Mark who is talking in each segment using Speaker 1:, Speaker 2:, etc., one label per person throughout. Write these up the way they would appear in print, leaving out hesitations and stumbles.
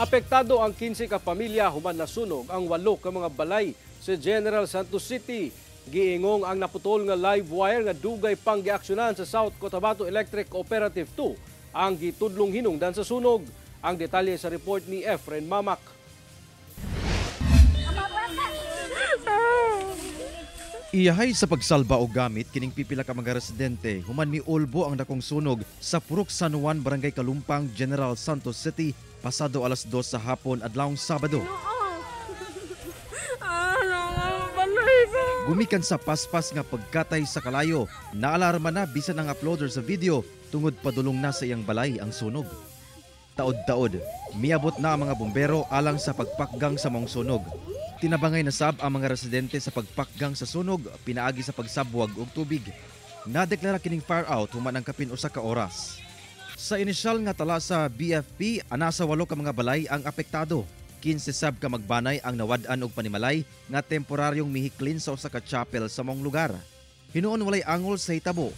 Speaker 1: Apektado ang 15 ka pamilya human nasunog ang walo ka mga balay sa General Santos City. Giingong ang naputol nga live wire nga dugay pang giaksyonan sa South Cotabato Electric Cooperative 2 ang gitudlong hinungdan sa sunog. Ang detalye sa report ni Efren Mamak.
Speaker 2: Iyahay sa pagsalba og gamit kining pipila ka mga residente human miulbo ang dakong sunog sa Purok San Juan, Barangay Kalumpang, General Santos City pasado alas 2 sa hapon adlawng Sabado. Gumikan sa paspas nga pagkatay sa kalayo, naalarma na bisan ang uploader sa video tungod padulong na sa iyang balay ang sunog. Taod-taod, miabot na ang mga bumbero alang sa pagpakgang sa maong sunog. Tinabangay na sab ang mga residente sa pagpakgang sa sunog pinaagi sa pagsabwag og tubig. Nadeklara kining fire out human ang kapin usa ka oras. Sa inisyal nga tala sa BFP, ana sa walo ka mga balay ang apektado. 15 sab ka magbanay ang nawad-an og panimalay nga temporaryong mihiklin sa usa ka chapel sa maong lugar. Hinuon walay angol sa hitabo.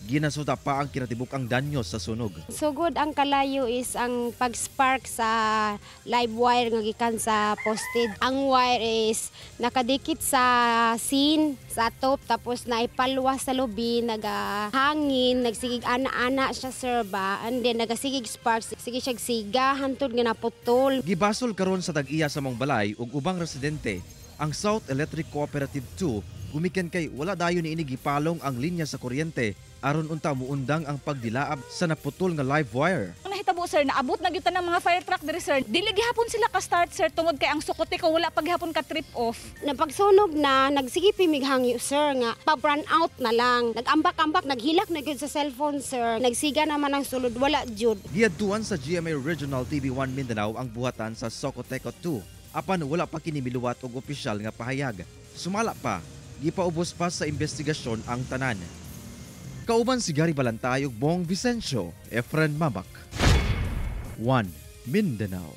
Speaker 2: Ginasuta pa ang kinatibuk-ang danyo sa sunog.
Speaker 3: Sugod ang kalayo is ang pag-spark sa live wire nga gikan sa posted. Ang wire is nakadikit sa scene, sa top, tapos naipalwas sa lubi, nagahangin, nagsigig ana-ana siya, sir, ba, and then nagasigig sparks, sige siya siga, hantod nga naputol.
Speaker 2: Gibasol karon sa tag-iya sa maong balay ug ubang residente ang South Electric Cooperative 2 gumikan kay wala dayon niini gipalong ang linya sa kuryente aron unta muundang ang pagdilaab sa naputol nga live wire.
Speaker 4: Ang nahitabo, sir, naabot na gyud ng mga fire truck diri, sir. Dili gihapon sila ka start, sir, tungod kay ang Socoteco wala pa gihapon ka trip off.
Speaker 3: Napagsunog na, nagsige pimighangyo, sir, nga pa-brown out na lang. Nag-ambak-ambak, naghilak na gyud sa cellphone, sir. Nagsiga naman ang sulod, wala jud.
Speaker 2: Giadtuan sa GMA Regional TV1 Mindanao ang buhatan sa Socoteco 2 apan wala pa kini miluwat og opisyal nga pahayag. Sumala pa, gipaubos pa sa investigasyon ang tanan. Kauban si Gary Balantay ug Bong Vicencio, Efren Mamak. 1 Mindanao.